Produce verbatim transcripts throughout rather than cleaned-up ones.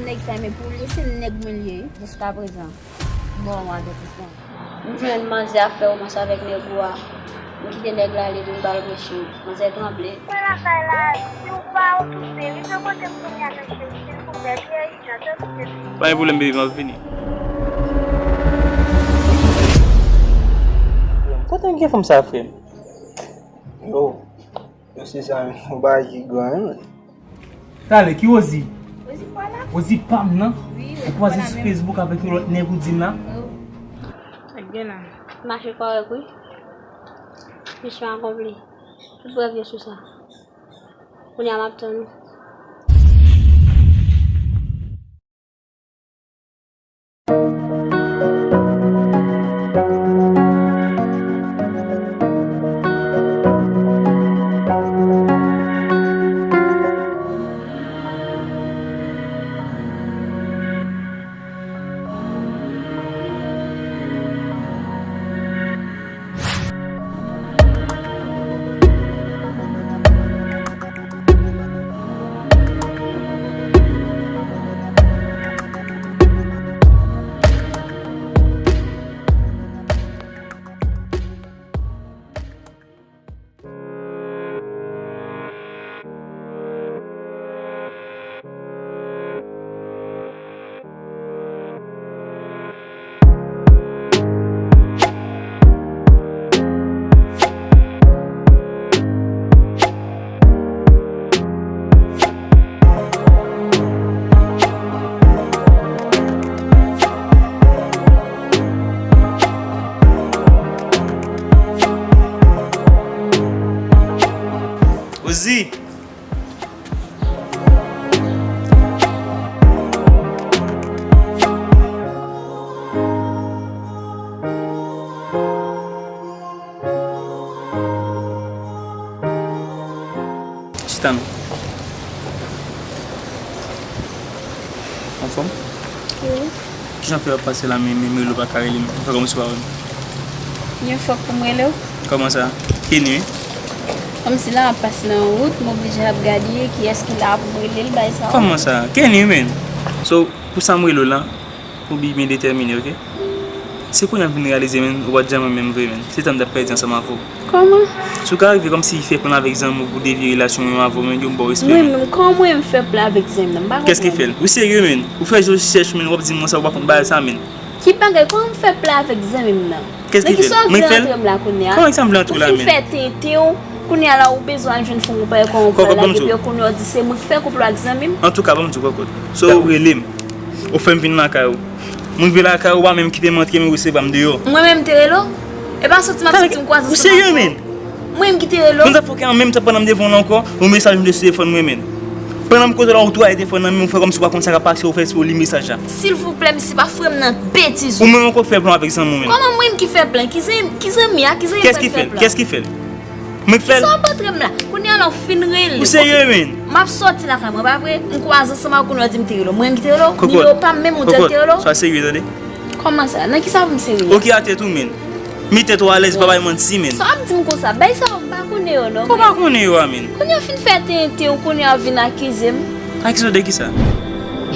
Nèg sa, men pou li, se nèg mwen li ye, wi. Jiskaprezan, bon, avètisman. M jwenn manzè ap fè womans avèk nèg ou a. M kite nèg la ale, epi m ba l mouche. Manzè tranble. Mwen lakay la, si w pa okipe, rive kote m kounye a, mesye, silvouplè, li ejidan, tanpri, mesye. Pa gen pwoblèm, baby, m ap vini. Kote m gen fanm sa, frè m? Yo, yo, se sa, yon bagay ki gran, wi, men. Talè, ki Rosie? Rosie kwa la? Rosie pa m nan? Wi, Rosie kwa la menm. Ou kwaze sou Facebook avèk yon lòt nèg ou di m la? Wi. Sa k gen la? Mache kòrèk, wi. Misyon akonpli. Tout prèv yo sou sa. Kounye a m ap tann ou. Rosie! Chita non. Anfòm? Wi. Kijan fè w ap pase la, men, men, men Melo pa ka rele m? Ou fè kòmsi w pa wè m? Yon fòk pou m rele w? Kòman sa? Kenny, wi. Kòmsi la, m ap pase nan wout, m oblije ap gade kiyès ki la pou m rele l, bay sa. Kòman sa? Kenny, men. So, pou sa m rele w la, ou byen detèmine, oke? Se kounye a m vin reyalize, men, ou pa t janm renmen m vre, men. Se tan m t ap pèdi ansanm avè w. Kòman? Si w ka rive kòmsi fè plan avèk zanmi w pou devye relasyon mwen avè w, men, yo m ba w respè, men. Mwen menm, kòman mwen m fè plan avèk zanmi nan? M pa konprann. Kès ki fè l? Ou serye, men? Ou fè je chèch, men, w ap di m konsa ou pa konn bagay sa, men. Ki bagay? Kòman m fè plan avèk zanmi m nan? Kès ki fè l? Mwen k fè l? Nan kisa w vle antre m la kounye a? Kòman sa m vle antre w la, men? Ou fin fè tenten w, kounye a la ou bezwen al jwenn fanm ou pa wè kòman w pral lage pye w, kounye a w di se mwen k fè koup la ak zanmi m? Antouka, ban m di w, Kòkòt. So, ou rele m. Ou fè m vin lakay ou. Mwen rive lakay ou, ou pa menm kite m antre, men ou resevwa m deyò. Mwen menm te rele w? E pa soti m ap soti m kwaze ansanm avè w. Ou serye, men? Mwen menm ki te rele w? Mwen t ap fòkè an menm tan pandan m devan w la ankò, yon mesaj m te sou telefòn mwen, men. Pandan m kote w la, ou tou ale telefòn nan men w, ou fè kòmsi ou pa konn sa k ap pase, ou fè eksprè ou li mesaj la. Silvouplè, mesye, pa foure m nan betiz ou. Ou menm ankò fè plan avèk zanmi w, men. Kòman mwen menm ki fè plan? Ki zanmi, ki zanmi a? Ki zanmi a k fè plan? Kès ki fè l? Kès ki fè l? Mwen k fè l? Kisa w ap antre m la? Kounye a la, w fin rele. Ou serye, men? M ap soti lakay mwen, pa vre? M kwaze ansanm ak ou, nou di m te rele w. Mwen menm ki te rele w? Nimewo pa m menm, ou di w te rele w? Kòkòt, swa serye, tande. Kòman sa? Nan kisa pou m serye? Oke, a tèt ou, men. Met tèt ou alèz, pa bay manti, men. Sa w ap di m konsa? Bagay sa yo, m pa konnen yo, non. Kòman w pa konnen yo a, men? Kounye a w fin fè tenten, ou kounye a w vin akize m. Akize w de kisa?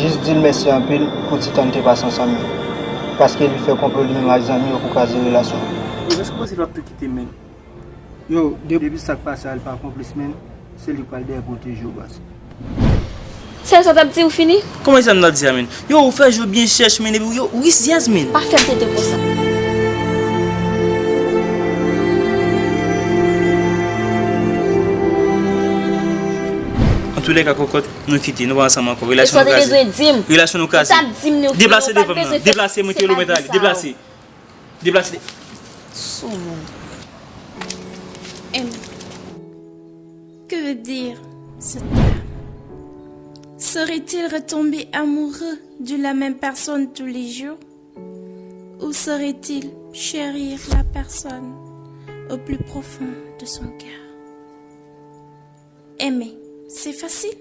Jis di l mèsi anpil pou ti tan n te pase ansanm yo. Paske li fè konplo li menm ak zanmi yo pou kraze relasyon yo. Yo, èske w panse l p ap tou kite m, men? Yo, de-, depi sa k pase a, li pa konplis, men. Se li k pral dèyè pwoteje w, baz. Sèl sa w t ap di, ou fini? Kòman sa m t ap di a, men? Yo, ou fè je w byen chèch, men, epi w, yo, ou rizyèz, men. Pa fè m tenten konsa. Antoulèka, Kòkòt, nou kite, nou pa ansanm ankò. Relasyon nou kraze. Relasyon nou kraze. Deplase devan m nan. Deplase, mwen te lo mèt ale. Deplase. Deplase. Soumoun. Aimer. Que veut dire se taire? Serait-il retomber amoureux de la même personne tous les jours? Ou serait-il chérir la personne au plus profond de son cœur? Aimer, c'est facile,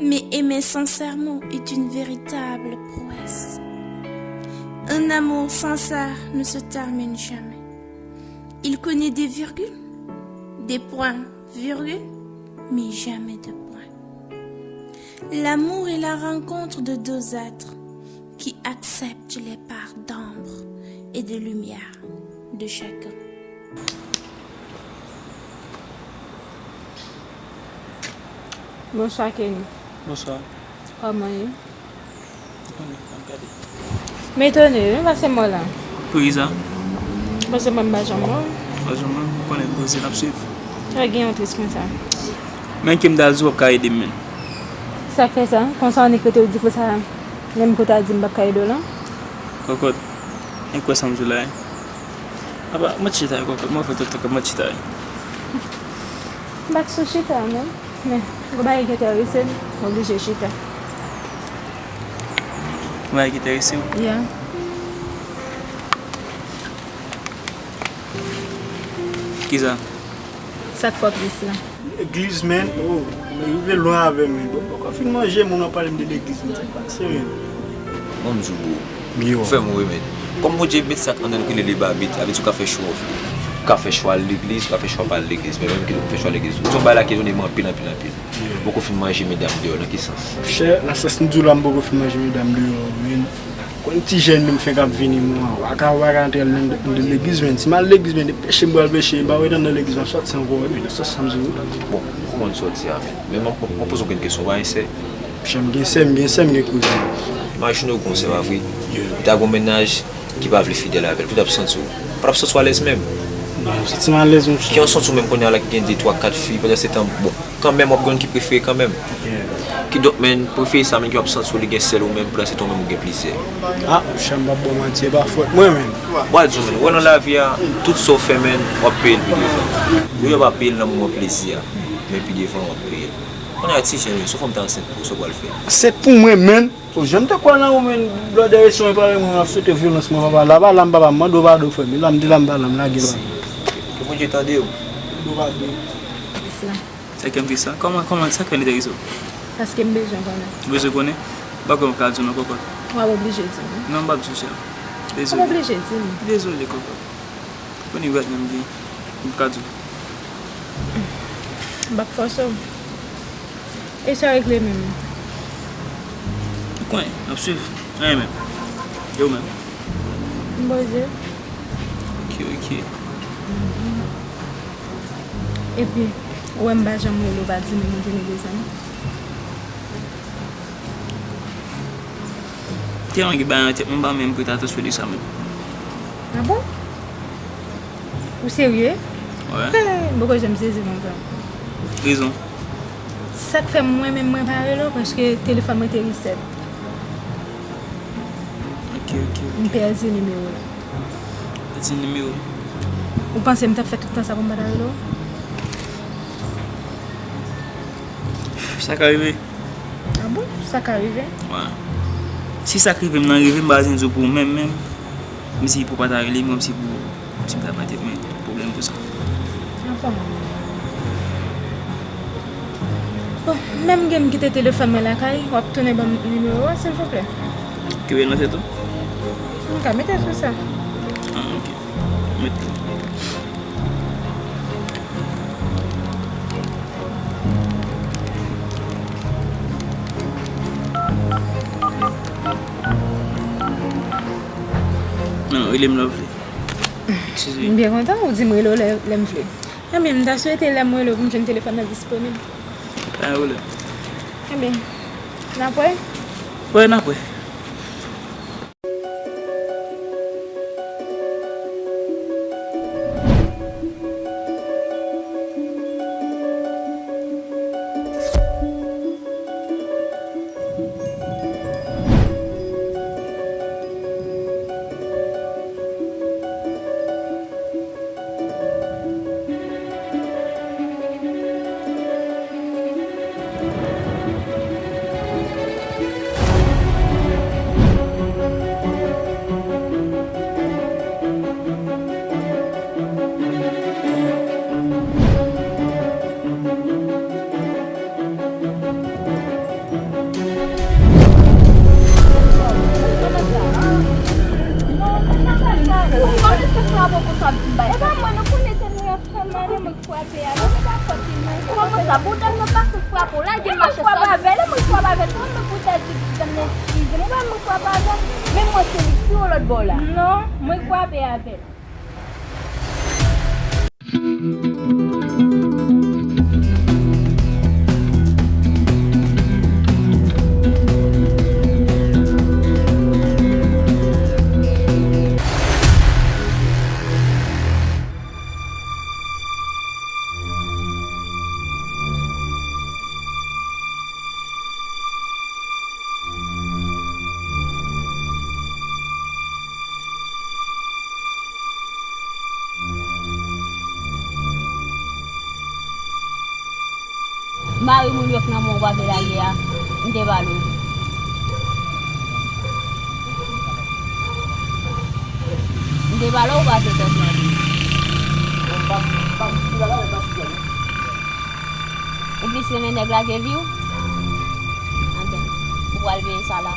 mais aimer sincèrement est une véritable prouesse. Un amour sincère ne se termine jamais. Il connaît des virgules, des points, virgule, mais jamais de points. L'amour est la rencontre de deux êtres qui acceptent les parts d'ombre et de lumière de chacun. Bonswa, Kenny. Bonswa. Kòman ye? Mwen konnen, m ap gade. M etone wi, m pase mò la. Poukisa? Paske mwen m pa janm wè w. Pa janm wè m, ou konnen, poze n ap swiv. Sa gen yon tris konsa. Men ke m ta di w ap ka ede m, men. Sa k fè sa? Konsa w annik rete w di konsa, menm ke w ta di m p ap ka ede w lan? Kòkòt, men kwè sa m di w la, wi. Apa, mwen chita, kòkòt, mwen fè tout tan ke mwen chita. M pa t sou chita, non. Men, gon bagay ki enterese m, m oblije chita. Gon bagay ki enterese w? Yeah. Kisa? Sa k fè w tris la? Legliz, men, oh, men rive lwen avè m, men. Bon, poko fin manje, moun ap pale m de legliz, men, sa k pase, men. Bon, m di w, bro. Ou fè m ri, men. Kòm Bondye met sa k anndan nou ki rele libabit, sa vle di ou ka fè chwa w vle. Ou ka fè chwa al legliz, ou ka fè chwa pa al legliz, men menm ke ou fè chwa legliz. Ou se yon bagay la ki etone m anpil, anpil, anpil. Ou poko fin manje medam deyò, nan ki sans? Chè, nan sans m di w la, m poko fin manje medam deyò, men. Konn ti jèn menm fenk ap vini, mwen, waka, waka, antre nan, nan legliz, men. Si m al legliz, men, de peche m pral peche, m pa wè anndan legliz, m ap sòti ankò, men, nan sans sa m di w. Bon, kòman w sòti a, men? Men mwen, mwen, mwen poze w yon kesyon, ou pa gen sè? Chè, m gen sè, m gen sè, m gen kouzen. Imajine w gen yon sè, pa vre? Li ta gen yon mennaj ki pa vle fidèl avè l, pou w t ap santi w? Ou pa t ap santi w alèz menm? Non, m santi m alèz, monchè. Ki yon santi w menm kounye a la ki gen de, twa, kat fi, pandan se tan, bon, kanmenm w ap gen youn ki prefere kanmenm. Kidonk, men, prefere sa menm ki w ap santi w li gen sèl ou menm, pandan se tan ou menm ou gen plizyè. Ah, monchè, m p ap ba w manti, e pa fòt mwen, men. Mwen di w, men, ou wè nan lavi a, tout sa w fè, men, w ap peye l pi devan. Wi, w ap peye l nan moman plezi a, men pi devan w ap peye l. Kounye a ti jèn yo, si yon fanm ta ansent pou ou, sa w pral fè? Ansent pou mwen, men. Ou janm te kwè nan ou, men, blòdè, e si yon pare mwen, m ap swete vyolans mwen, papa. La pa la m, papa, m mande w padon, frè m. La m te la m pa la, m lage l, papa. Ke Bondye tande w. Mande w padon. Sa k fè m tris la? Kòman, kòman, sa k fè l enterese w? Paske m bezwen konnen. Ou bezwen konnen? M pa kwè m ka di w non, kòkòt. W ap oblije di m wi. Non, m p ap di w, chè. Dezole. W ap oblije di m. Dezole, kòkòt. Konnen rèv nan m gen, m ka di w. M p ap fòse w. E sa regle menm? Ou konnen, n ap swiv. Anyen menm. E ou menm? M poze. Ok, ok. Epi, ou wè m pa janm rele w pa di m ou te gen de zanmi. Tèlman gen bagay nan tèt mwen, m pa menm prèt a transfere de sa menm. Ah bon? Ou serye? Wè. Hey, m poko janm sezi konsa. Rezon? Sa k fè mwen menm mwen pa rele w, paske telefòn mwen te reset. Ok, ok, ok. M pèdi nimewo w. Pèdi nimewo? Ou panse m t ap fè tout tan sa pou m pa ta rele w? Sa ka rive. Ah bon? Sa ka rive? Wè. Si sa k rive m nan rive, m pa bezwen di w pou ou menm, menm. Kòmsi pou w pa ta rele m, kòmsi pou, kòmsi m ta pran tèt mwen, pwoblèm pou sa. Ah bon? Bon, menm gen m kite telefòn mwen lakay, w ap tounen ban m nimewo a, silvouplè? Ki rele nan tèt ou? M ka mete sou sa. Ah, ok. Mete. Non, rele m lè w vle. Eskize. M byen kontan ou di m rele w lè, lè m vle. Ebyen, m ta swete lè m rele w pou m jwenn telefòn nan disponib. Pa gen pwoblèm. Ebyen, n ap wè? Wè, n ap wè. Kòman sa? Bouda m nan pa sou frape w. Lage m mache sa. Frape avè l, menm mwen se li ki yo lòt bò la. Non, mwen frape avè l. Mari moun yo k nan men w w ap vin lage a, m te pale w. M te pale w ou pa te tande m. Ou plis renmen nèg la ke vi w? Anben, ou pral peye sa la.